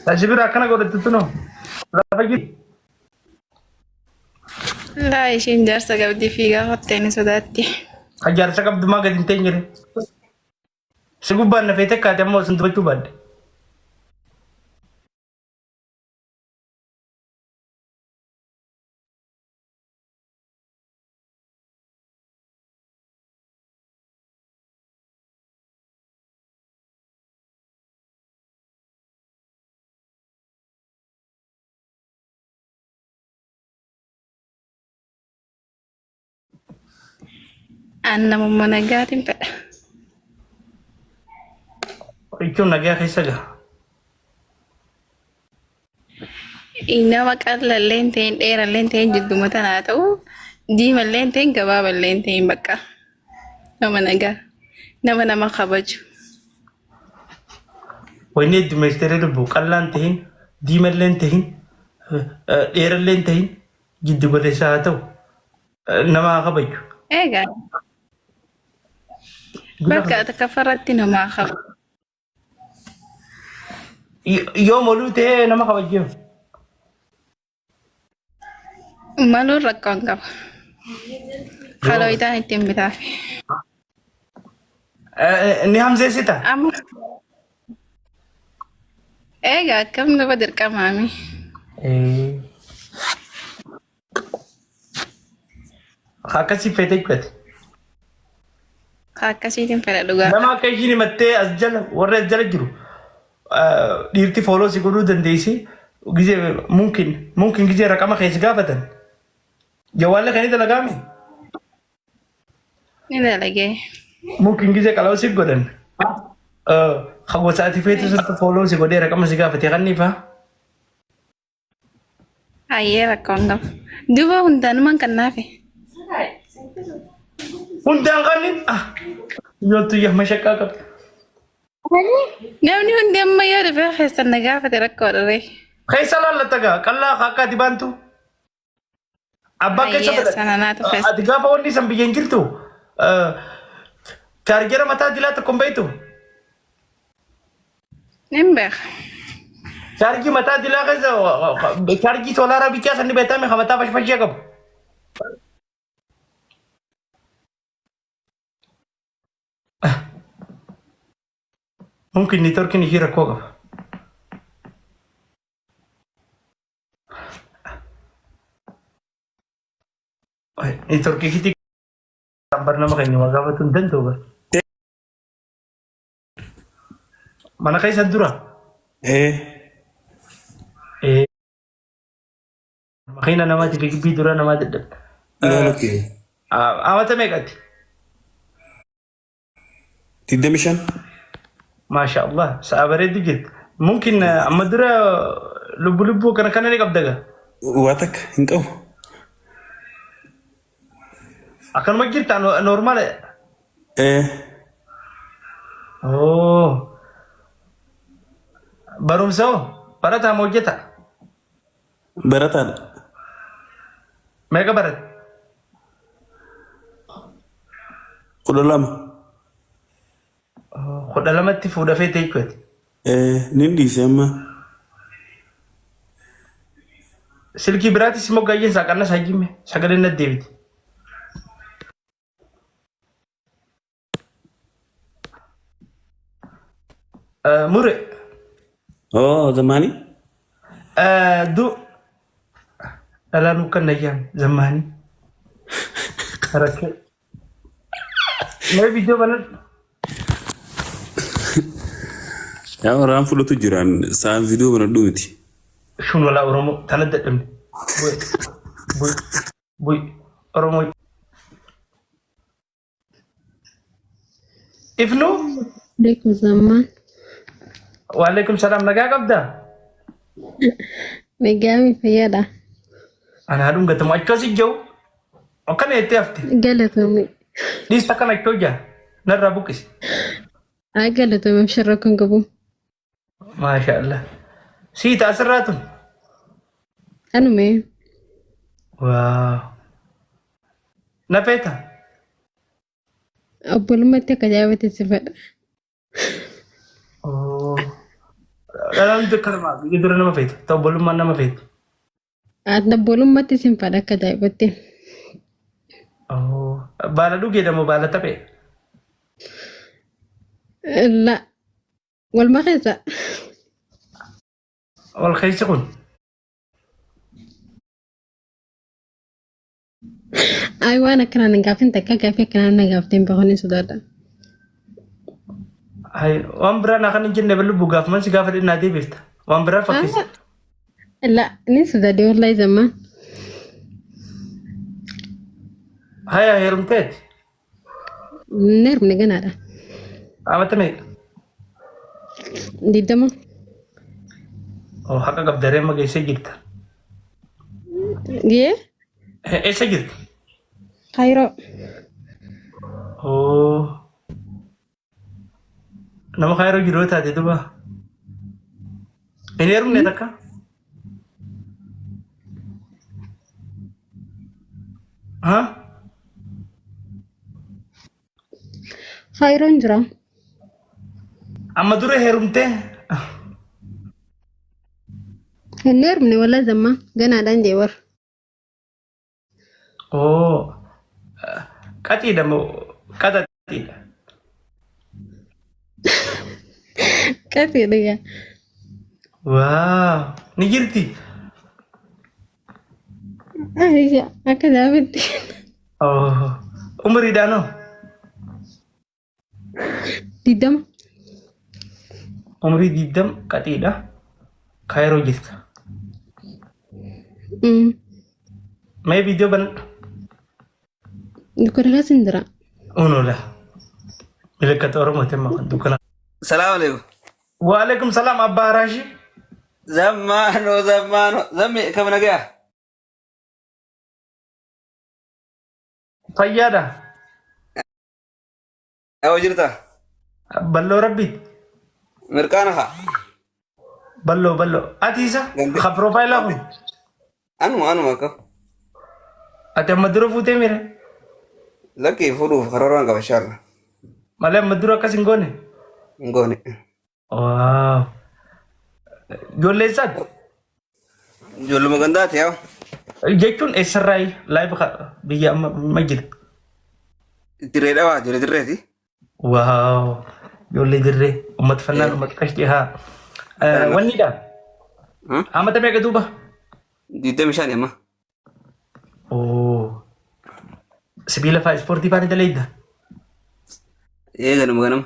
Tashi bira akkana godhattu tunoo. Lafa jiru. Laa ishiin jaarsa qabdi fiigaa qottee ni sodaatti. Kan jaarsa qabdu maa gadi hin teenyere. Si gubbaan na feete kaate ammoo sin dubbachuu baadde. An namummaa nagaatiin fedha. Jechuun nagaa keessa gaha. Nama qal'allee hin ta'in dheerallee hin ta'in jidduma tanaa ta'u diimallee hin ta'in gabaaballee hin ta'in bakka nama nagaa nama nama kabaju. Wanni heddummeessitee lubbu qal'aan tahin diimallee hin tahin dheerallee hin tahin jiddu galeessa haa ta'u nama haa kabaju. Egaa bakka takka namaa kabaju. Yoo moluu ta'ee nama kabajjeef. Maluun rakkoo hin qabu. Kaloo itaan ittiin bitaaf. Ni hamseessita. Amma egaa akkam nama dirqamaami. Akkasii feete jechuudha. Akkasiitiin fedha dhugaa. Nama akka ishiin himattee as jala warra as jala jiru dhiirti fooloo si godhuu dandeessi. Gizee mumkin mumkin gizee raqama keessa gaafatan. Jawwaallee kan inni dalagaame Ni dalagee. mumkin gizee qala'oo si godhan. Kan gosa ati feetu sirtu fooloo si godhee raqama si gaafate kan ni faa. Hayyee rakkoo hin qabu. Duuba hundaanumaan kan naafe. Hundaan kan ah yoottu yaa mashaqqaa qabda. Namni hundi amma yoo dhufee keessan na gaafate rakkoo dharee. Keessa laallatta gaa qallaa akka ati baantu. Abbaa keessa Hayyee fedha. sana naatu keessa. Ati gaafa wanni san biyya hin jirtu chaarjera mataa dilaa tokko hin beektu. Nin beeka. Chaarjii mataa dilaa keessa chaarjii soolaaraa bichaa san ni beektame kan mataa fashfashee qabu. Mumkin neetworkiin ishii rakkoo qaba. Neetworkii ishiitti bar nama keenya waa gaafatu hin danda'u bar. Mana keessan dura. Ee. Ee. Makiina namaati fi gibbii dura namaa dadhabda. Lola kee. Amata meeqatti? 25. Maasha Allah. Sa'a bareeddu jirti. Mumkin amma dura lubbu lubbuu kana kana ni qabda gaa. Waa takka hin qabu. Akkanuma jirta normaal. Ee. Oo. Barumsa hoo? Barataa moo hojjeta? Barataadha. Meeqa barate? 12. 12tti fuudha feete jechuudha. Ee nin dhiise amma. Silkii biraatis immoo gaayyeen saaqanna saajjime sagaleen natti deebite. Mure. Oo zamaanii. Du. Dhalaan ukkan nayyaan zammaanii. Rakkee. Mee viidiyoo banadhu. Yaa waraan fudhatu jiraan sa'aan viidiyoo banadhu miti. Shun walaa Oromoo tana dadhabne. Bu'e. Bu'e. Bu'e. Oromoo. Ifnu. Alaikum zaman. Waalaikum salaam nagaa qabdaa? Nagaa fayyaadha. Anaa dhungatamu achoo si jiru. Akkana jettee hafte. Galatoomi. Dhiista akkana achoo jaa. Narraa buqqisi. Haa galatoomi abshir rakkoon qabu. Maasha Allah. Sii ta'a asirraa tun. Anume. Waaw. Na feeta. Obbolummaatti akka ajaa'ibatti si fedha. Oh. Dhalaan hundi akkanuma biyya dura nama feetu. Ta'u obbolummaan nama feetu. Ati obbolummaatti sin fedha akka ajaa'ibatti. Oh. Baala dhugeedha moo baala taphee? La walma keessa. Wal keessa kun. Ay waan akkanaan hin gaafin takka gaafii akkanaan na gaaftee hin beeku ni sodaadha. Hay waan biraa naa kan hin jenne lubbu gaafuman si gaafa naa deebifta. Waan biraa fakkeessa. La ni sodaadhe wallahi zammaan. Haya heerumteeti. Ni heerumne ganaadha. Amata meeqa? 20. Oh, haqa qabda reema geessee jirta. Gee? Eessa jirta? Kaayiroo. Oh. Nama kaayiroo jiru yoo taate duba. Hin heerumne takka? Ha? Kaayiroon jira. Amma dura heerumtee? Hin heerumne walaa zammaa ganaadhaan jee war. Oo. Qaxiidha moo qaxaxiidha? Qaxiidha gaa. Waaw. Ni jirti? Aisha akka jaabitti. Oh. Umriidhaan hoo? 20. Umrii 20 qaxiidha. Kaayiroo jirta. Mee viidiyoo banadhu. Dukkana keessa hin jira. Unuudha. Milikkata Oromooti amma kan dukkana. Salaam alaikum. Waalaikum salaam abbaa Araashii. Zammaano zammaano zammi kam nagaya. Fayyaadha. Awo jirta. Balloo rabbiiti. Mirqaana haa. Balloo balloo. Ati isa Gandi. ka piroofaayilaa kun. Anuma anuma akka. Ati amma dura fuutee mire. Lakkii fuudhuuf karooraan qaba inshallah. Malee amma dura akkas hin goone. Hin goone. Waaw. Ijoollee eessaati? Ijoolluma gandaati yaa. Jechuun eessarraayi laayiif biyya amma amma jira. Dirree dhawaa ijoollee dirreeti. Waaw. Ijoollee dirree uummata fannaan uummata qashtii haa. Wanniidha. Amata meeqa duuba? 25 amma. Oo. Sibiila fa'aa ispoortii fa'aa ni dalaydda? Ee ganama ganama.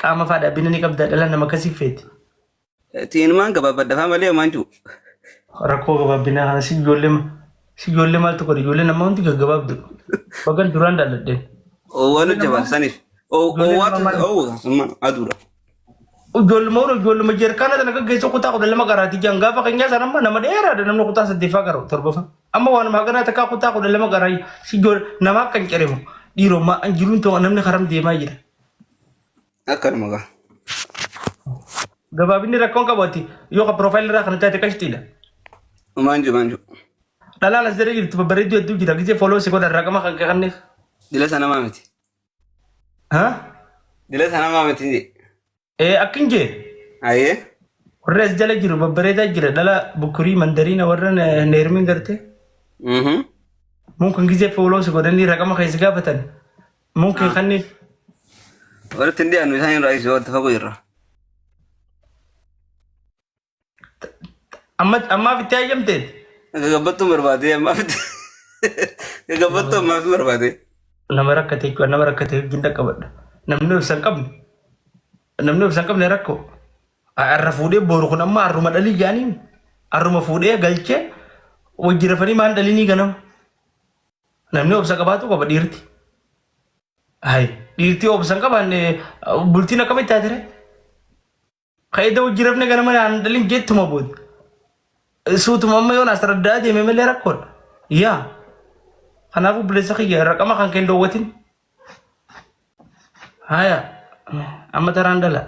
Qaama fa'aa dhaabbina ni qabda dhala nama akkasii feeti. Tiinumaan gabaabbadha fa'aa malee homaan jiru. Rakkoo gabaabbinaa kana si ijoollee si ijoollee maaltu godhe ijoollee nama hundi gaggabaabdu. Bagan duraan dhalladheen. Oowwaan hojjaba saniif. Ijoollee Oowwaatu nama maal- oowwa summa aduudha. Ijoolluma hunda ijoolluma jeerkaana tana gaggeessu kutaa 12 qaraatii jiran gaafa keenyaa sana amma nama dheeraadha namni kutaa saddeeffaa qaru torbaffaa. Amma waanuma haganaa takkaa kutaa 12 qaraa si ijoollee nama akka hin ceremu dhiirommaa an jiruun ta'u namni karam deemaa jira. Akkanuma gaa. Gabaabinni rakkoon qabu ati yoo ka piroofaayilii irraa kana taate qashtiidha. Maanju maanju. Dhalaan as jala jirtu babbareedduu hedduu jira gisee foloo si godhan raqama kan kanneef. Dila sana maa miti. Ha? Dila sana maa miti. Ee akkin jee Ayee. warri as jala jiru babbareedaa jira dhala bukkurii mandariina warra neermiin gartee. Mumkin gisee foloo si godhanii raqama keessa gaafatan. Mumkin kanneef. Walitti hin dhiyaannu isaan irraa ibsu walitti fagoo jirra. Amma ammaaf itti hayyamteet. Gagabbattuun barbaadee ammaaf itti. Gagabbattuu ammaaf barbaadee. Nama rakkate jechuudha nama rakkate wajjin dhaqqabadha. Namni obsa hin qabne namni obsa hin qabne rakkoo. Arra fuudhee boru kun amma arruma dhalii jaaniin arruma fuudhee galchee wajji rafanii maan dhalinii ganama. Namni obsa qabaatu qaba dhiirti. Hay dhiirti obsa hin qabaanne bultiin akkamitti taatire? Ka'ee wajji rafne ganama naan dhalin jettuma booda. Suutuma amma yoon as raddaa deeme malee rakkoodha. Yaa. Kanaafuu obboleessa kiyya raqama kan kee hin dhoowwatin. Haya. Amma taraan dhala.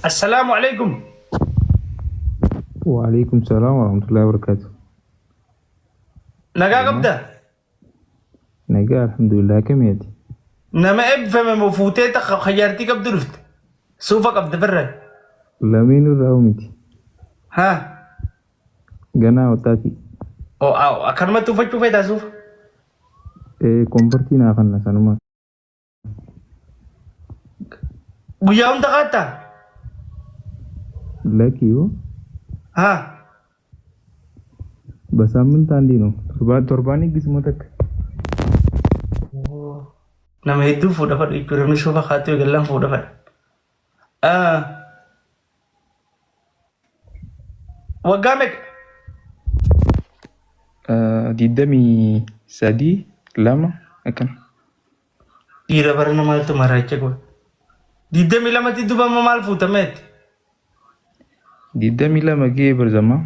Assalaamu alaikum. Waalaikum salaam warahmatullahi wabarakatuh. Nagaa qabda? Nagaa alhamdulillah kamiiti. Nama eebbifame moo fuutee takka jaartii qabdu dhufte? Suufa qabda birra. Lameen irraa miti. Haa. Ganaa wattaati. Oo akkanumatti uffachuu feetaa suufa? Komfortii naa kanna sanuma. Guyyaa hunda kaattaa? Lakki yoo Haa. basaammintaan diinu torbaan torbaan eeggisuma takka. Nama hedduu fuudha fadhu jechuudha. Namni suufa kaattuu eegallaan fuudha fadha. Waggaa meeqa? 23 2 akkana. Dhiira barana maaltu maraacha godha? 22tti duba amma maal fuutameetti? 22 gahee barzamaa.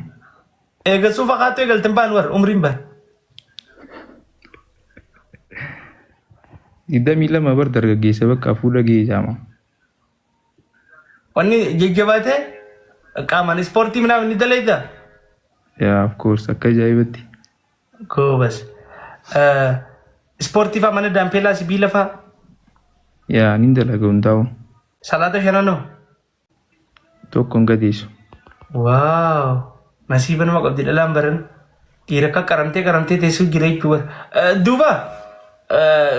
Eega suufa kaattuu eegaltan baan war umriin baan. 22 bar dargaggeessa bakka fuudha gahee jaama. Wanni jajjabaatee qaamaan ispoortii minaamin ni dalayda? Yaa of course akka ajaa'ibatti. Goobas. Ispoortii fa'aa mana daampeelaa sibiila fa'aa Yaa nin dalaga hundaa'u. Salaata shananoo. Tokko hin gadeessu. Waaw! Nasiiba nama qabdi dhalaan baran. Dhiira akka qaramtee qaramtee teessuu jira jechuu bara. Duuba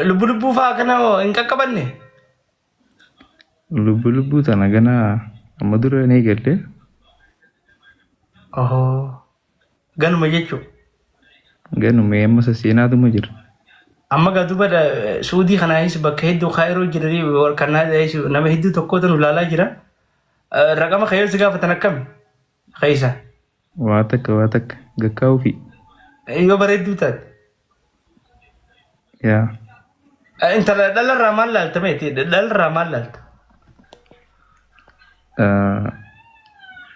lubbu lubbuu fa'aa kana hin qaqqabanne. Lubbu lubbuu tana ganaa amma dura hin eegalle. Ohoo. Ganuma jechuu. Ganuma amma sasseenaatuma jira. Amma gaa duuba Suudii kanaayis bakka hedduu Kaayiroo jiranii warqannaayis nama hedduu tokkootu nu ilaalaa jira. Raqama kee yoo si gaafatan akkami? Keessa. Waa takka waa takka gakkaa'uu fi. Yoo bareedduu taate. Yaa. Intala dhalarraa maal laalta meeti? Dhalarraa maal laalta?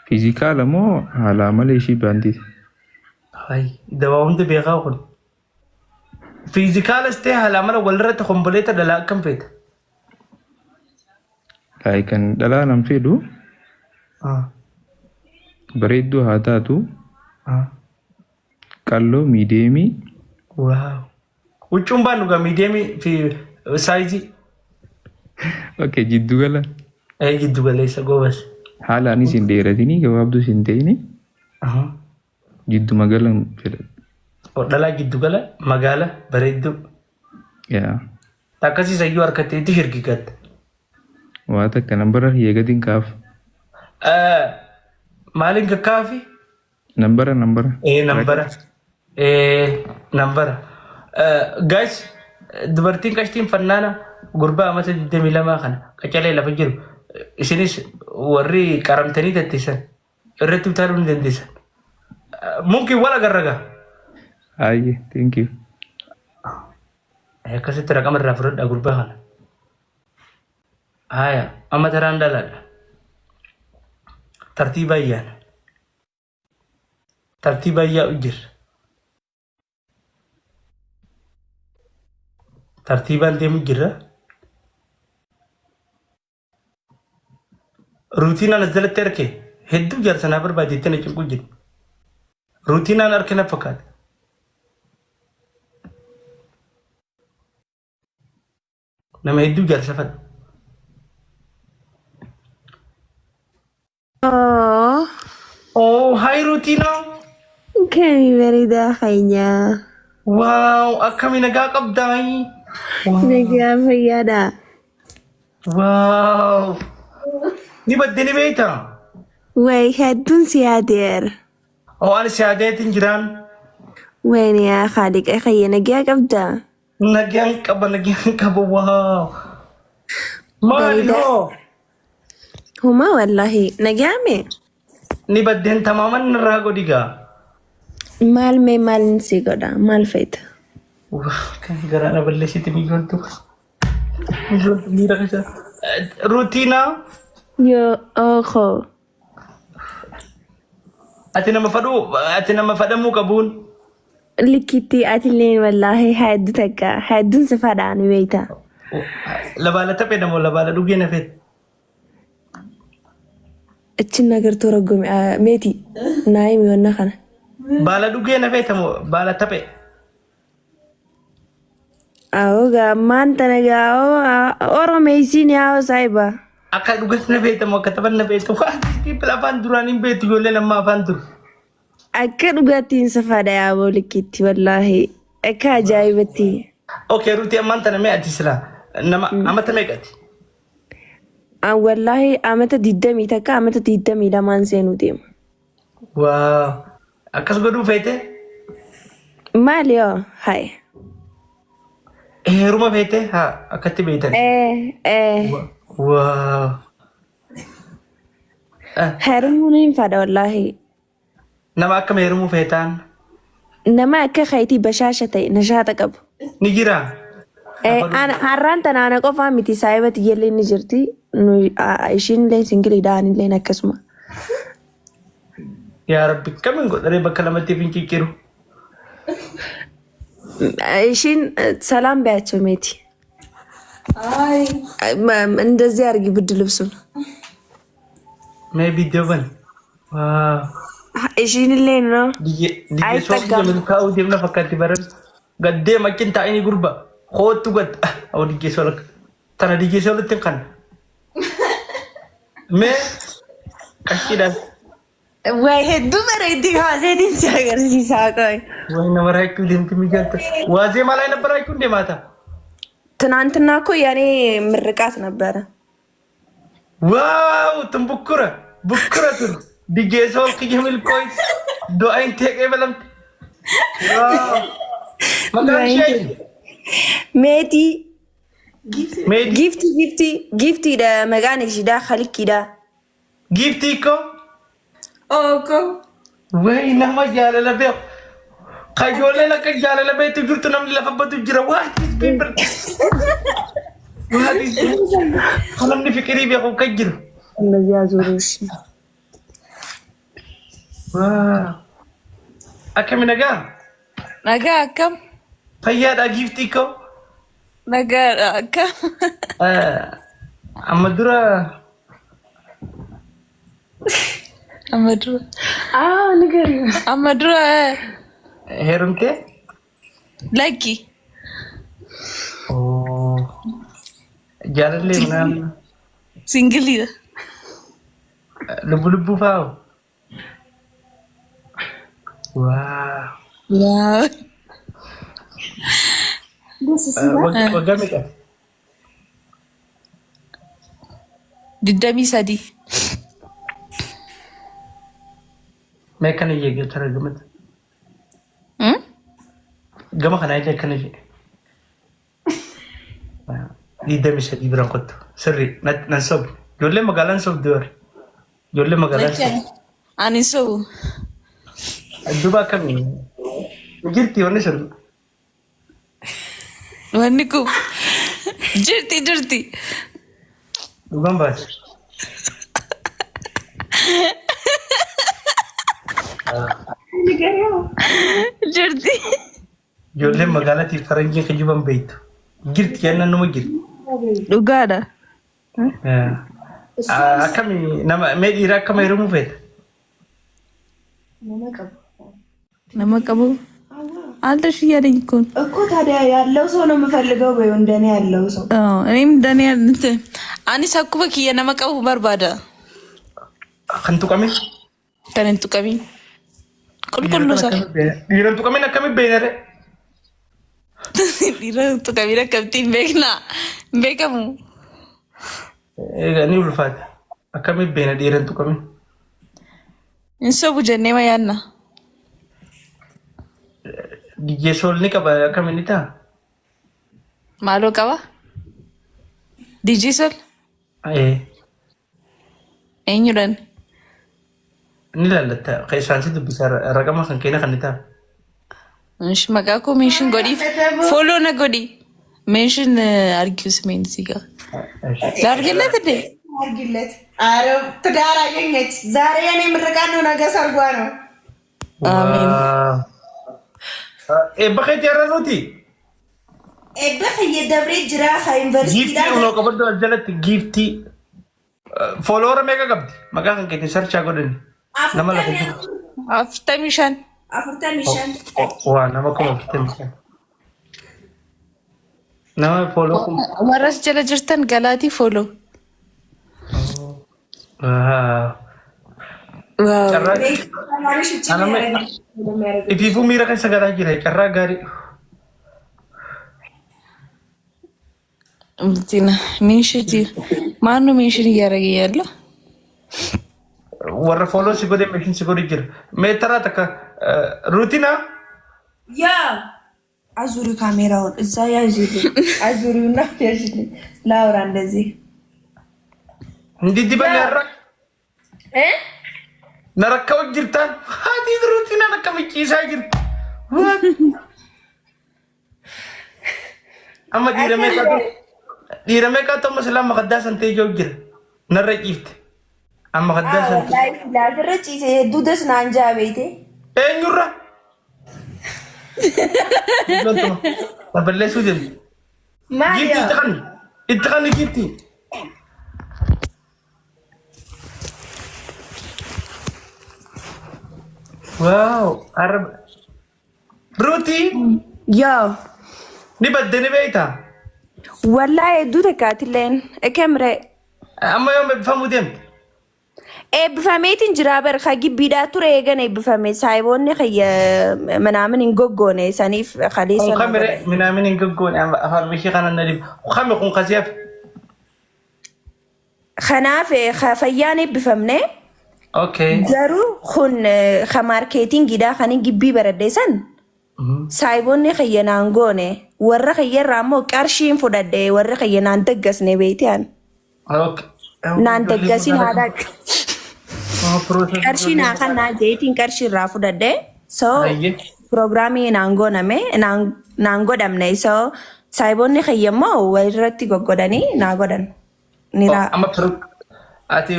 Fiizikaala moo haala amala ishii baantiiti? Hay, dawaa hunda beekaa kun. Fiizikaalas ta'e haala amala walirratti komboleeta dhalaa akkam feeta? Like kan dhalaa nan fedhu bareedduu haa taatu qalloo miidiyeemii. Waaw. Huccuun baannu gaa miidiyeemii fi saayizii. Okay, jiddu gala. Ee jiddu galeessa goobas. Haala anis hin dheeratinii gabaabduu hin ta'ini jidduma galan fedha. Dhalaa jiddu gala magaala bareedduu. Yaa. Akkasii sayyuu harkattee itti shirgigatta. Waa takka nambara kiyya gadiin kaaf. Maaliin kakkaafi? Nambara nambara. Ee nambara. Ee nambara. Guys, dubartiin qashtiin fannaana gurbaa amata 22 kana qacalee lafa jiru isinis warri qaramtanii tatteessan irratti utaaluu ni dandeessan. Mumkin wal agarra gaa. Ayyee, thank you. Akkasitti raqama irraa fudhadhaa gurbaa kana. Haya, amma taraan dhalaadha. Tartiibaan yaana. Tartiibaan yaa'u jirra. Tartiibaan deemu jirra. Ruutiinaan as jalatti arke hedduu jaarsa naa barbaade itti na cinquu jiru. Ruutiinaan arke na fakkaata. Nama hedduu jaarsa fadha. Oh, Oh, hi Ruutiinaa. kami bareedaa keenya. Waaw, akkami nagaa qabdaay. Nagaa fayyaadha. Waaw. Ni badde ni beektaa? Way hedduun si yaadeera. Oo ani si yaadeetiin jiraan. Wayni yaa Khaaliqa kiyya nagaa qabdaa? Nagaan qaba nagaan qaba waaw. Maali Bareedaa. hoo? Humaa wallaahi nagaame. Ni baddeen tamaaman irraa godhi gaa. Maal mee maal si godha maal feeta? Waa kan garaa na balleessite miyyooltu. Miyyooltu miira keessa. Ruutiinaa Yoo ookoo. Ati nama fadhuu ati nama fadhamuu qabuun. Likkitti atilleen wallaahi hedduu takka hedduun si fadhaa ni beekta. Labaala taphee namoo labaala dhugee na feet. እችን ነገር ተረጎሚ ሜቲ ናይም የሆነ ከነ Baala dhugee na feeta moo baala taphee? አዎ ጋማን ተነጋኦ ኦሮሜሲን ያው ሳይባ Akka dhugas na feeta moo akka taphan na feeta? Waa people afaan duraan hin beektu ijoolleen amma afaan dur. akka dhugaatiin safaadha yaaboo likkitti wallaahi akka ajaa'ibatti. Okay, Ruutii ammaan tana mee ati silaa nama amata meeqati? An wallaahi amata 21 amata 22n seenuu deema. Waa akkas godhuu feete? Maali yoo haye. Heeruma feete? Haa akkatti beektan. Ee ee. Waa. Heerumuun hin fadha wallaahi. Nama akkam heerumuu feetaan? Nama akka keetii bashaasha ta'e nashaata qabu. Ni jiraa? Har'aan tana ana qofaa miti saayiba tiyyallee ni jirti. Ishiin illee singiliidha anillee akkasuma. Yaa Rabbi kamiin godharee bakka lamatti fincicciru? Ishiin ሰላም በያቸው ሜቲ። እንደዚህ አድርጊ ብርድ ልብሱን። Mee viidiyoo bani. Waa. Ishiin illee ነው Diyyee አይጠጋም። soofii milkaa'uu deemna fakkaatti baran. Gaddee makin taa'ini gurba. Kootu gad. Awu diyyee sola. Tana diyyee solatti kan. Mee qashiidhaan. ወይ hedduu bareeddi kaaseetiin si agarsiisaa ቆይ Way nama raachuu deemti mijaanta. Waazee maalaa ነበር raachuu deemaata. ትናንትና እኮ የኔ ምርቃት ነበረ። Waaw tun bukkura bukkura tun diyyee sol kiyya milkooy du'aan teeqee balamte. Waaw. Maqaan ishee ሜቲ Meedi ጊፍቲ ጊፍቲ ጊፍቲidha maqaan ishiidha kalikkiidha. giiftii koo. Ooko. Way nama jaalala beeku. Kajoolleen akka jaalala beektu jirtu namni lafa batu jira. What is people? What is Kan namni fikirii beeku kan jiru. እንደዚህ አዙሪሽ Waa. Akkami nagaa? Nagaa akkam? Fayyaadha giiftii koo. Nagaadha akkam? Amma dura Amma dura. አዎ ንገሪው። Amma dura heerumtee? lakki. Oh. Jaalallee ምናምን Singiliidha. lubbu lubbuu faa'u. Waa. Waa. ደስ ሲል Waggaa meeqa? 23. Mee akkana iyyee tara gamata. Gama kanaa illee akkana jedhe. 23 biraan kottu. Sirri nan sobu. Ijoolleen magaalaan sobdi warri. Ijoollee magaalaan sobdi. Ani sobu. Duuba akkamii? Jirti wanni sun. Wanni kun jirti jirti. Dhugaan baate. ንገሪው። Jirti. Ijoolleen magaalaatiif faranjiin kijiban beektu. Jirti jennaan numa jirti. Dhugaadha. Akkami nama mee dhiira akkama heerumuu feeta? Nama qabu. Nama qabu. አለሽ እያለኝ እኮ ነው። እኮ ታዲያ ያለው ሰው ነው የምፈልገው በይው፣ እንደኔ ያለው ሰው። እኔም እንደኔ እንትን anis akkuma kiyya nama qabu barbaada. Kan tuqame? Kan hin tuqamin. Qulqulluu isaa. Dhiira hin tuqamin akkami beekna? Dhiira hin tuqamin akkamitti hin beekna? Hin beekamu. Ni ulfaata. Akkami beekna dhiira hin tuqamin? Hin sobu jennee ma yaadna. Diyyee sool ni qaba akkami ni ta'a? Maaloo qaba? DJ Sol Ee eenyudhaan? ni laallatta. Keessaan si dubbisa raqama kan keenya kan ni ta'a. Ishi maqaa koo mention godhiif follow na godhi. Mention አድርጊው ስሜን እዚህ ጋር ላድርግለት እንዴ? አድርጊለት። ኧረ ትዳር አገኘች ዛሬ። የኔ ምርቃት ነው፣ ነገ ሰርጓ ነው። አሜን። Eebba keetii har'a nuti. Eebba kiyya dabree jira Giiftii yuunivarsiitiidhaan. unoo qabaddu as jalatti giiftii. Follower meeqa qabdi? Maqaa kan keetiin search godhani. Nama lafa jiru. 45. 45. Waa nama 45,000. Nama follow kuma. Warras jala jirtan galaatii follow. Waa. Carraa anama ifiifuu miira keessa galaa jira carraa gaarii. እንትን mention ማነው mention እያደረገ ያለው? Warra follow si godhe mention si godhe jira. Mee taraa takka ruutina ያ አዙሪ ካሜራውን እዛ ያዥልኝ፣ አዙሪውና ያዥልኝ። ላውራ እንደዚህ hin diddibanne har'a እ na rakka'u jirtaan haati ruutinaan akka micciisaa jirti. What? Amma dhiira meeqaatu dhiira meeqaatu amma silaa makaddaa san ta'ee jiru jira. Narra ciifte. Amma makaddaa san ta'e. ወላሂ laafirra ciise hedduu das naan jaa beeyte. Eenyurra? Loltuma. Na balleessuu deemte. Maal Giiftii yaa? itti kanni. Itti kanni giiftii. Waaw. Arra. Ruutii Yaa ni badde ni beektaa? wallaahi hedduu takkaatilleen ekamre Amma yoom eebbifamuu deemte? Eebbifameetiin jira bar ka gibbiidhaa ture eegan eebbifame saayiboonni kiyya manaamin hin goggoone saniif Kun kaleessa na kamire godhan. minaamin hin goggoone afaan bishii kana na dhibu. Kami kun kasiif. Kanaaf ka fayyaan eebbifamne Okay. garuu kun ka maarkeetingiidhaa kan hin gibbii baradhe san saayiboonni kiyya naan goone warra kiyya irraa immoo qarshiin fudhadhe warra kiyya naan daggasne beeyte an. Okay. Naan daggasin haadha qarshii naa kan naa jeetiin qarshii irraa fudhadhe so Ayyee. piroogiraamii naan gooname naan godhamne so saayiboonni kiyya immoo walirratti goggodhanii naa godhan. Ni raa. Amma ati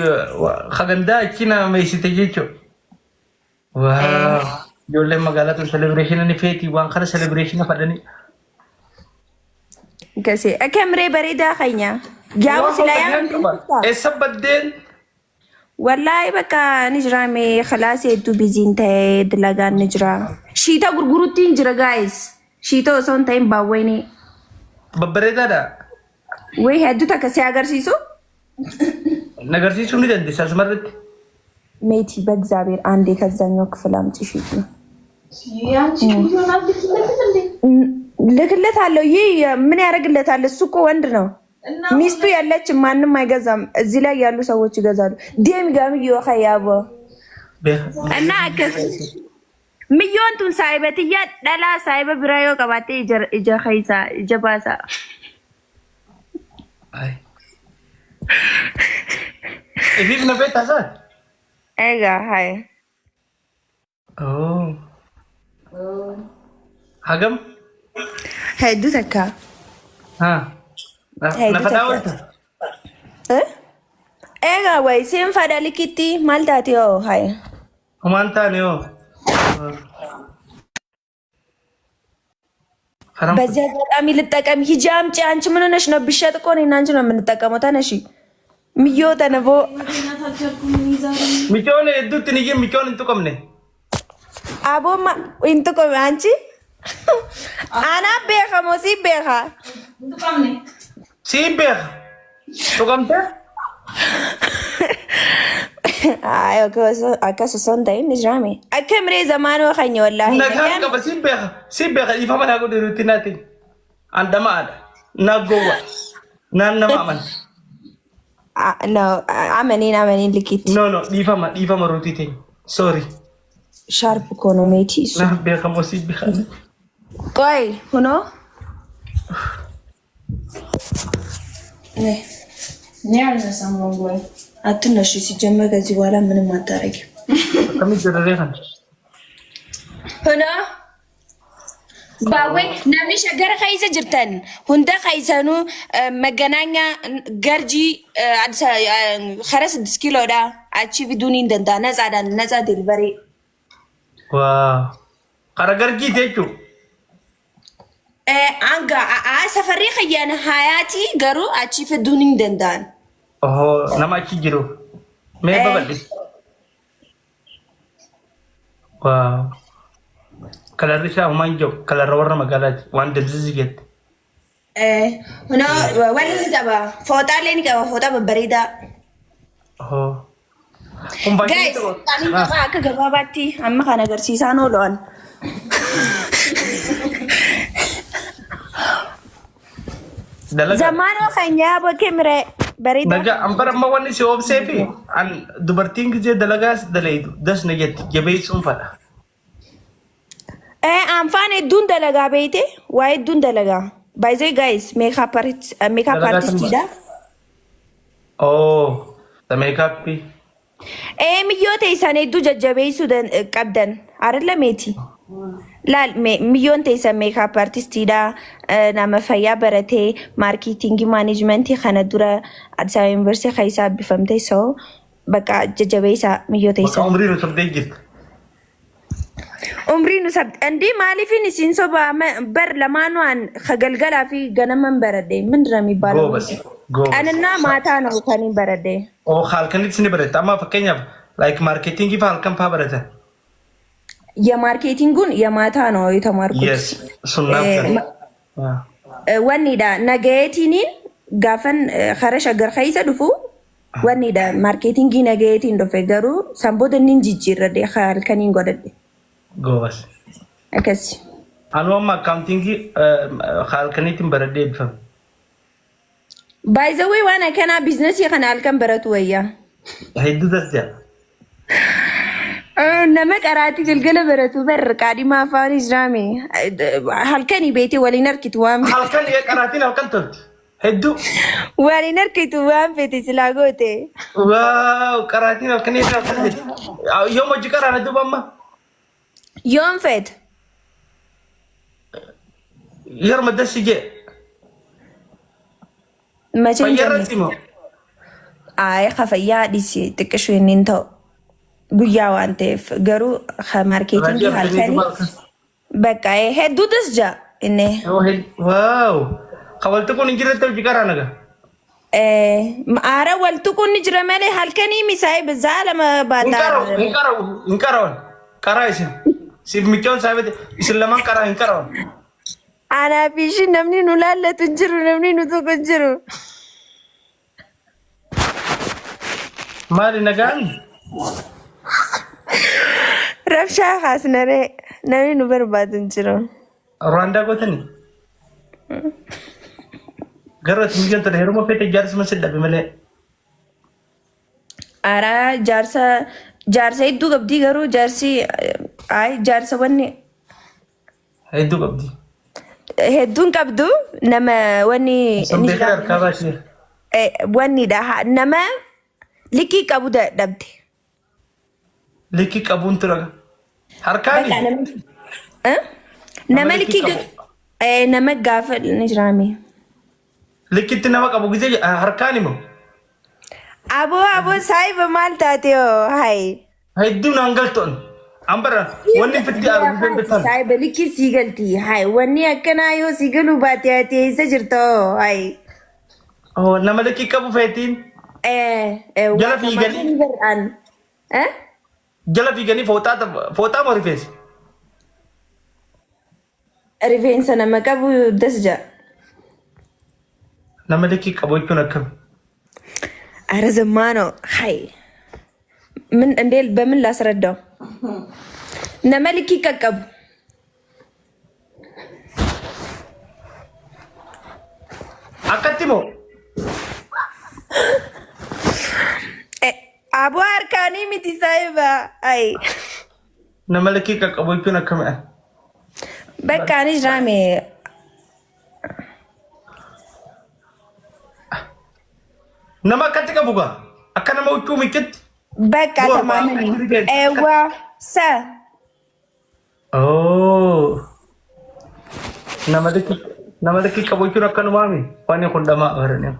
kagandaa achi na meessite jechuudha. Waaw. Ijoolleen magaalaa tun celebration ni feeti waan kana celebration fadhanii. Akkasii. Akkamree bareedaa keenya. Yaa'u silaa yaa'u. Eessa baddeen? Wallaahi bakka ni jira mee khalaasii hedduu biziin ta'ee dalagaan ni jira. Shiita gurgurutti hin jira guys. Shiita osoo hin ta'in baawweenii. Babbareedaadha. Wayii hedduu takka si agarsiisu. Na agarsiisuu ni dandeessa asumarratti. ሜቲ በእግዚአብሔር አንዴ ከዛኛው ክፍል አምጪ ሺቱ ልክለታለሁ። ይህ ምን ያደርግለታል? እሱ እኮ ወንድ ነው። ሚስቱ ያለች ማንም አይገዛም። እዚህ ላይ ያሉ ሰዎች ይገዛሉ። ዴም ጋም ያቦ እና akkas miyyoon tun saayibatiyyaa dhalaa saayiba biraa yoo qabaatte ija keessa ija baasa. Ifiif na beektaa isaa? Egaa haye. Oh. Hagam? Hedduu takka. Haa. Hedduu Na fataa takka. oolta? Egaa wayi siin fadha likitti maal taate hoo haye. Homaan taane hoo? Karam በዚህ አጋጣሚ ልጠቀም። ሂጂ አምጪ። አንቺ ምን ሆነሽ ነው? ብሸጥ እኮ እኔና አንቺ ነው የምንጠቀመው። ተነሺ ምዮ ተነቦ Micoon hedduutti ni jee micoon hin tuqamne. አቦማ እንጥቆም አንቺ አና ቤኸ ሞሲ ቤኸ Siin beeka. Tuqamtee? አይ akkas osoo hin ta'in ni jiraame. Akka miree zamaanoo keenya wallaahi. Nagaan qaba siin beeka. Siin beeka dhiifama naa godhe ruutti naa ta'e. An dhama'aadha. Naa gowwa. Naan nama amana. No, amaniin amaniin likitti. No no dhiifama dhiifama ruutii ta'e. Sorry. ሻርፕ እኮ ነው ሜቲ እሱ። Naa beeka moo siin beeka. ቆይ ሁኖ አትነሺ። ሲጀመር ከዚህ በኋላ ምንም አታረጊም። Akkamitti jararee kana? ሁኖ ባዌ namni shagara keessa jirtan hunda keessanuu maganaanya garjii kara 6 kiiloodha achi fiduun hin danda'a natsaadhaan natsaa delivery. Waa. Kara garjiiti jechuudha. Hanga safarrii kiyyaan hayaatii garuu achi fiduun hin danda'an. Ohoo nama achi jiru. Mee babal'is. Waaw. Kalarri isaa homaa hin jiru. Kalarra warra magaalaati. Waan dabzizi jette. Kunoo wanni ni qaba. Fooxaallee ni qaba. Fooxaa babbareedaa. Ohoo. Kun baay'ee Guys, ani qaba akka gabaabaatti amma kan agarsiisaan oolu an. Dalagaa. Zamaanoo kan yaaba kemiree bareedaa. Nagaa an bara amma wanni si obsee fi an dubartiin gisee dalagaas dalaydu das na jetti jabeessuun fadha. Anfaan hedduun dalagaa beeyte waa hedduun dalagaa. By the way guys, makeup artist, makeup Dalagaa artistiidha. Oh, the makeup. Miyyoo teessan hedduu jajjabeessuu qabdan. Arilla meeti. Laal miyyoon teessan makeup artistiidha. Nama fayyaa baratee marketingii managementii kana dura Addis Ababa University keessaa eebbifamte, so bakka jajjabeessaa miyyoo Bakka teessan. umrii nu turtee jirti. Umrii nu sab indii maaliifin isin soba bar lamaanuu an galgalaa fi ganaman baradhe ምንድን ነው የሚባለው? Goobas. Goobas. ቀንና ማታ ነው ከኔ baradhe. Oo halkanitti ni baratte amma fakkeenyaaf like marketingii fa'aa halkan fa'aa baratan. የ marketing ኡን የማታ ነው የተማርኩት። Yes, sunnaaf kan. Wannidha nagayeetiiniin gaafan kara Shaggar keessa dhufu wannidha marketingii nagayeetiin dhufe, garuu san booda nin jijjiirradhe halkaniin godhadhe. Goobas. Akkasi. Anu amma accountingii halkaniitiin baradhee eebbifame. By the way, waan akkanaa businessii kana halkan baratu wayyaa. Hedduu das jedha. Nama qaraatii galgala baratu bar qaadhima afaan Islaami halkanii beetee waliin harkitu waan Halkan qaraatiin halkan tolti. Hedduu. Waliin harkitu waan fete silaa goote. Waaw, qaraatiin halkanii halkan jetti. Yoom hojii qaraana duuba amma? Yoom feete? Yeroo dassi jee. Macheen Fayyaa irratti moo? Ay, fayyaa dhiisi, xiqqishu inni hin ta'u. Guyyaa waan ta'eef garuu marketingii halkanii bakka hedduu das jaa inni. Waaw. Kawalti kun hin jirretti hojii qaraana gaa. Aara wal tuquun ni jira malee halkanii misaa'ee bizaa lama Hin baataa. qara'u, hin qara'u, hin qara'u. Qaraa isin. Siif michoon saayibate isin lamaan qaraa hin qara'u. Anaa fi ishiin namni nu laallatu hin jiru, namni nu tuqu hin jiru. Maali, nagaan? Rabshaa kaasnaree namni nu barbaadu hin jiru. Ruwaandaa gootanii? Garuu ati mijoon tole heeruma feete jaarsuma si dhabe malee. Araa, jaarsa hedduu qabdii, garuu jaarsi ay jaarsa wanni Hedduu qabdi. Hedduun qabdu nama wanni Osoo ni beekan harkaa baasee. Wannidha nama likii qabu dhabde. Likii qabuun tura. Harkaani? Bakka nama Eh? Nama Nama likii likii nama gaafa ni jiraame. Likitti nama qabu gisee harkaani moo? Aboo, aboo, saayiba maal taate hoo hay. Hedduu naan galtoon. Ambara wanni fitti arguu bitan. Saayiba likii sii galti hay, wanni akkanaa yoo sii galuu baate ati eessa jirta hoo hay. Oh, nama likii qabu feetiin. Jala fiiganii? Ni bar'aan. Eh? Jala fiiganii fooxaa fooxaa moo rifeensa? Rifeensa nama qabu das ja'a. Nama likii qabu jechuun akkam? አረ ዘማኖ ሀይ ምን እንዴ በምን ላስረዳው? Nama likii qaqqabu. Akkatti moo? Aboo, harkaanii miti saayiba. Ay. Nama likii qaqqabu jechuun akkamidha? Bakka ani jiraame. Nama akkatti qabu gaa? Akka nama huccuu miiccutti? Bakka Bu'aa tamaamani. rifeensa. Eewwa sa. Oh. Nama likii qabu jechuun akkanumaami? Waan kun dhamaa baranii.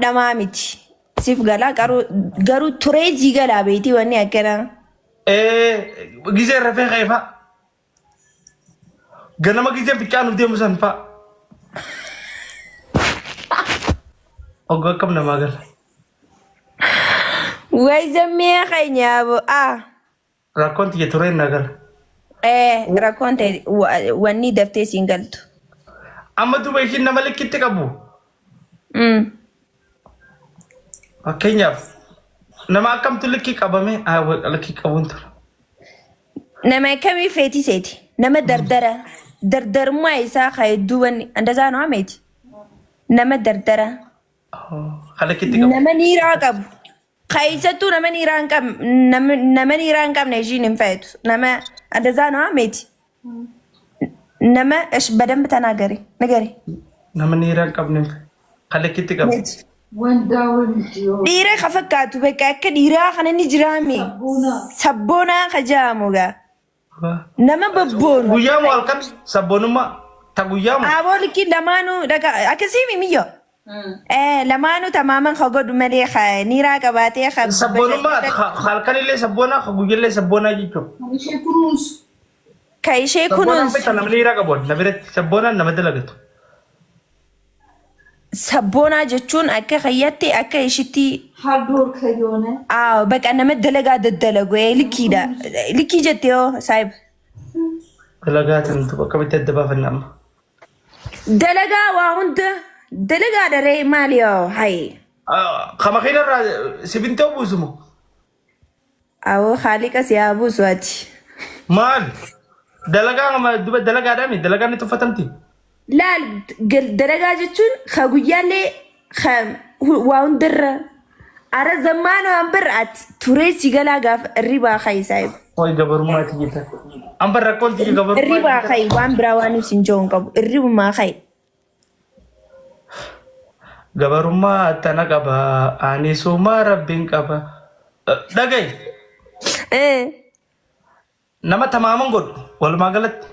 Dhamaa miti. Siif galaa garuu turee sii galaa beetii wanni akkanaa. Gisee rafee ka'e fa'a. Ganama gisee ficcaanuuf deemu san fa'a. Oggaa akkam namaa gala. Way zammee keenya ah. Rakkoon tiyya tureen na gala. Eh, rakkoon ta'e wanni daftee siin galtu. Amma duuba ishiin nama likkitti qabu. Fakkeenyaaf nama akkamtu likkii qabame likkii qabuun tura. Nama akkamii feetii seeti? Nama dardara. Dardarummaa isaa ka hedduu wanni andazaa noo ameeti. Nama dardara. Ka likkitti qabu. Nama niiraa qabu. Keessattuu nama niiraa hin qabne nama niiraa hin qabne ishiin hin feetu. Nama andazaa noo ameeti. Nama እሺ በደንብ ተናገሪ ንገሪ። Nama niiraa hin qabne ka likkitti qabu. Dhiira ka fakkaatu bakka akka dhiiraa kana ni jiraame. Sabboonaa ka jaamu gaa. Nama babboonu. Guyyaa moo halkan sabboonummaa ta guyyaa moo? Aboo likkii lamaanuu dhaga akkasii mimiyyo. Eh lamaanuu tamaaman ka godhu malee ka niiraa qabaatee ka Sabboonummaa halkanillee sabboonaa ka guyyallee sabboonaa jechuudha. Ka ishee Sabboonaan kunuunsu. beektaa nama dhiiraa qabu na biratti sabboonaan nama dalagatu. Sabboonaa jechuun akka kayyaatti akka ishitti Aaw baqa nama dalagaa daddalagu likkiidha. Likkii jette yoo saayib. Dalagaa tantu akkamitti adda baafanna amma? Dalagaa waa hunda dalagaa daree maali yoo hayi. Ka makiina irraa sibintoo buusu moo? Awoo haaliqa si haa buusu ati. Maal? Dalagaa duba dalagaadhaami dalagaan ni tuffatamti. Laal dalagaa jechuun ka guyyaallee ka waa hundarra ara zammaana waan birra ati turee si galaa gaafa irribaa kayi saayib. Wayi gabarummaati jetta. Amma rakkoon tiyya gabarummaa. Irribaa kayi waan biraa waan ibsin jiru hin qabu irribumaa kayi. Gabarummaa tana qaba ani sumaa rabbiin qaba. Dhagayi nama tamaaman godhu walumaa galatti.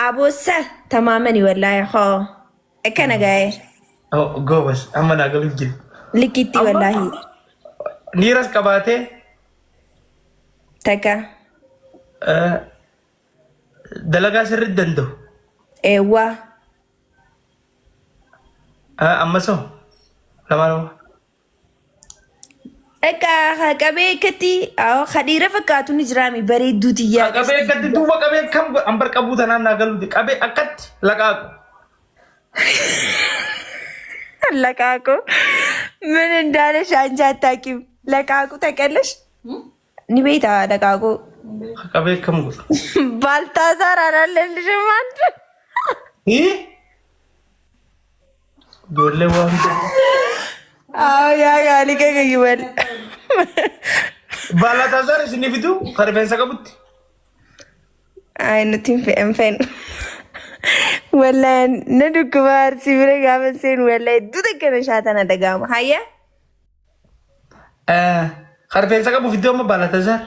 Aboossa tamaamani wallaahi hoo akkana gaa'e Goobas amma naa galuuf jira. Likkitti wallaahi. Niiras qabaatee Takka. Dalagaa sirriitti danda'u. Eewwa. Ammas hoo lamaanuma. Akka qabee akkatti ka dhiira fakkaatu ni jiraami bareedduu tiyyaa. Qabee akkatti duuba qabee kam ambar qabuu tanaan naa galuuti qabee akkatti laqaaqu. ለቃቁ ምን እንዳለሽ አንቺ አታውቂም። ለቃቁ ታውቂያለሽ? ኒቤታ ለቃቁ Qabee akkam godhu? ባልታዛር አላለልሽም አንቺ። Hii? Ijoollee waan hunda. አዎ ያ ጋሊ ከገይበል Baalatazaar isinii fidu kan rifeensa qabutti. አይ nuti hin feenu. Wallahi na dhukkuba arsii bira gaafa seenu wallahi hedduu takka na shaatana dhaga'ama. Hayya. Kan rifeensa qabu fiduu amma Baalatazaar.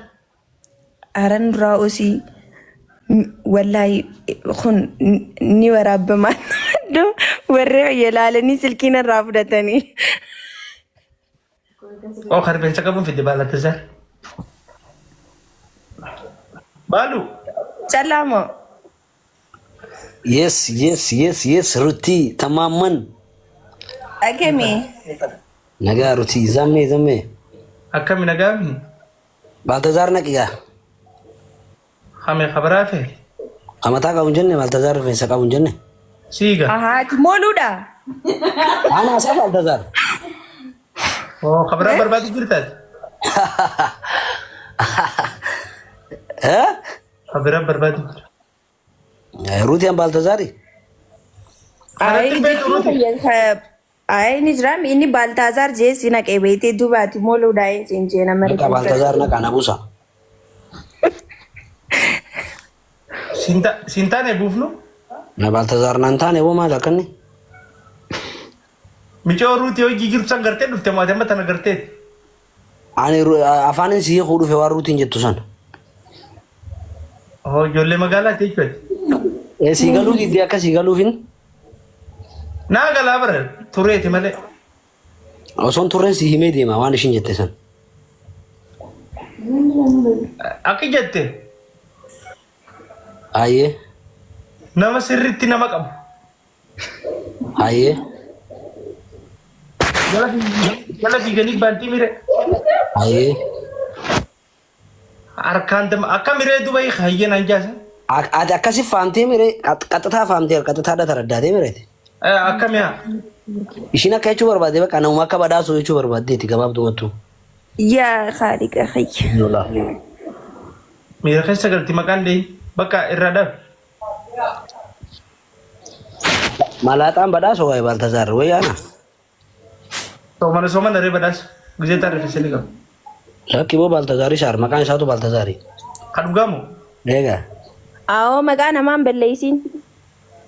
Aran duraa osii wallahi kun ni waraabama. Warri yalaalanii silkiin irraa fudhatanii. Oo kan rifeensa qabuun fide Baalatazaar. Baalu. Callaamoo. Yes, Ruti tamaaman. Akkamii? Nagaa Ruti, zammee zammee. Akkami nagaami? Baaltazaar naqigaa. Hame kabaraa fe'e. Amataa qabu hin jenne Baaltazaar rifeensa qabu hin jenne. Siiga. Ahaa mooluudha. Ana isaa Baaltazaar. Oo kabaraa barbaadu jirtaati. Eh? Kabaraa barbaadu jira. Ruti an Baaltazaari? Kanatti beektu Ruti. Ay ni jiraam inni Baaltaazaar jee si naqee beektee duubaati mooluudha siin jee nama Naqa Baaltazaar naqa na buusa. Siin taane buufnu? Na Baaltazaar naan taane hoo maal akkanni? Micoo Ruutii hojii jirtu san gartee dhufte maati amma tana gartee. Ani afaanin si hiikuu dhufe waan Ruutiin jettu san. Oo ijoollee magaalaati jechuudha. Eh sii galuu diddee akka sii galuufin Naa galaa bara tureeti malee. Osoon turreen si himee deema waan ishiin jette san. Akki jette Ayyee. nama sirriitti nama qabu. Ayyee. Jala fiiganii baantii mire. Ayyee. Harkaan dama akkam hiree duba hayyee naan jaasa. Ati akkasi faamtee miree qaxxataa faamtee qaxxataadha taraddaatee mireeti. Akkam yaa. Ishiin akka jechuu barbaadde bakka namuma akka badhaasuu jechuu barbaaddeeti gabaabdumattuu. Yaa Khaaliqa kiyya. Lola. Miira keessa galti maqaan deeyi bakka irraa dhabe. Malaaxaan badhaasu waa'ee Baaltazaar wayyaana. Soomana soomana ree badhaasa. Gizee taaree ni qaba. Lakki boo Baaltazaarii shaar maqaan isaatu Baaltazaarii. Kan dhugaamu? Eegaa. Awoo maqaa namaan balleeysiin.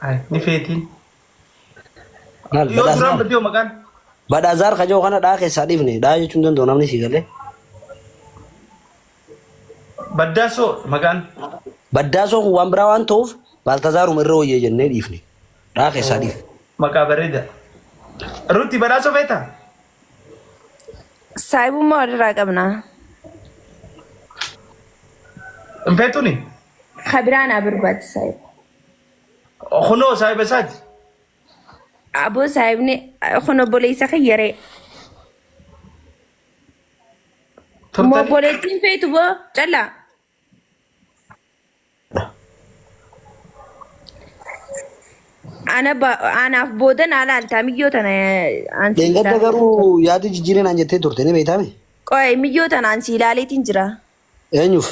Ay, ni feetiin. Maal Yoo duraan badhaazaar? baddee maqaan. Badhaazaar kajoo kana dhaa keessaa dhiifne dhaa jechuun danda'u namni si galee. Baddaasoo maqaan. Baddaasoo kun waan biraa waan ta'uuf Baaltazaaruma irra wayyee jennee dhiifne. Dhaa keessaa dhiifne. Maqaa bareeda. Ruuti badhaasoo feetaa? Saayibummaa walirraa qabna. Hin feetuni? Kabiraa naa barbaadi saayiba. Kunoo saayiba isaati. Aboo saayibni kun obboleessa kiyyaree. Moo Turtanii. obboleettiin feetu boo callaa. Ana anaaf booda naa laaltaa miyyoo tana an si Leengadda ilaale. garuu yaada jijjiiree naan jettee turte ni beektaame? Qo'ee miyyoo tana an si ilaaleetiin jira. Eenyuuf?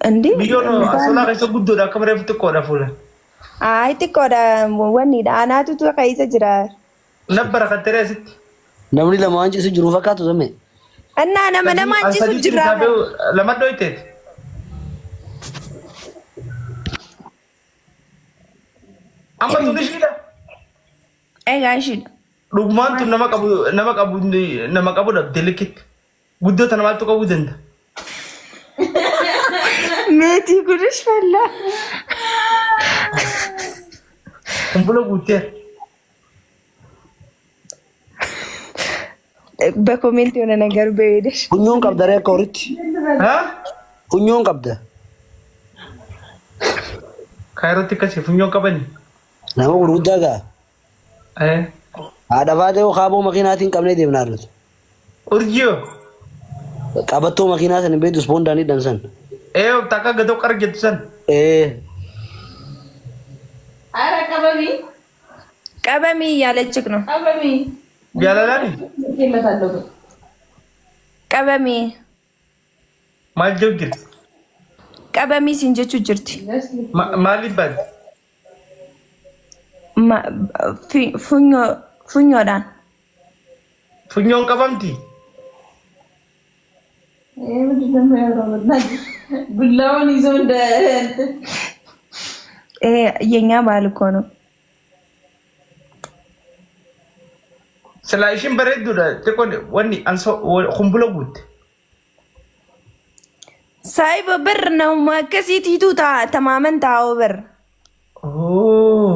Indi? Biyyoon asolaa keessa guddoodha akka bareefu xiqqoodha fuula. Ay xiqqoodha wannidha anaatutu keessa jira. Nabbara kan ta'e asitti. Namni lama waan ciisu jiru fakkaatu zamme. Annaa nama namaan ciisu jira. Lama dhoyteeti. Amma tun ishiidha. Egaa ishiidha. Dhugumaan tun nama qabu nama qabu nama qabu dhabde likkitti. Guddoo tana maaltu qabuu danda'a? Meetii kunis fallaa. Kumbula guutteera. በኮሜንት የሆነ ነገር በሄደሽ Funyoon qabda ree akka horitti. Haa? Funyoon qabda. Kaayirootti akkasii funyoon qabani. Nama gurguddaa gaa. Eh. Haadha baatee kaaboo makiinaatiin qabnee deemnaa jirtu. Urjiyoo. Qabattoo makiinaa san hin beektu ispoondaan hidhan san. Ee takka gadoo qara jettu san. Ee Ara qabami. ቀበሚ እያለችክ ነው። Qabami. Jaalalaani Kennatallo. ቀበሚ maal jiru jirti? ቀበሚ ሲንጀቹ ጅርቲ Maaliif baate? ፉኞዳን Funyoon qabamti? ይሄ ምንድን ነው የሚያወራው? በእናትህ ዱላውን ይዞ እንደ እንትን የኛ ባህል እኮ ነው። Silaa ishiin bareedduudha. Xiqqoon wanni ansoo kumbula guutte. ሳይበ ብር ነው ማከሲቲቱ ተማመን ታው ብር Oh.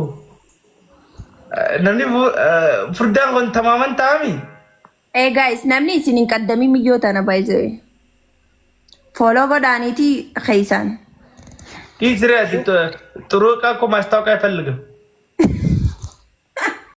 Namni furdaan kun tamaaman ta'ami? ኤ ጋይስ namni isin hin qaddamin miyyoo tana baay'ee ፎሎ godhaaniiti keeysan Dhiisiree ati ጥሩ ዕቃ እኮ ማስታወቂያ አይፈልግም።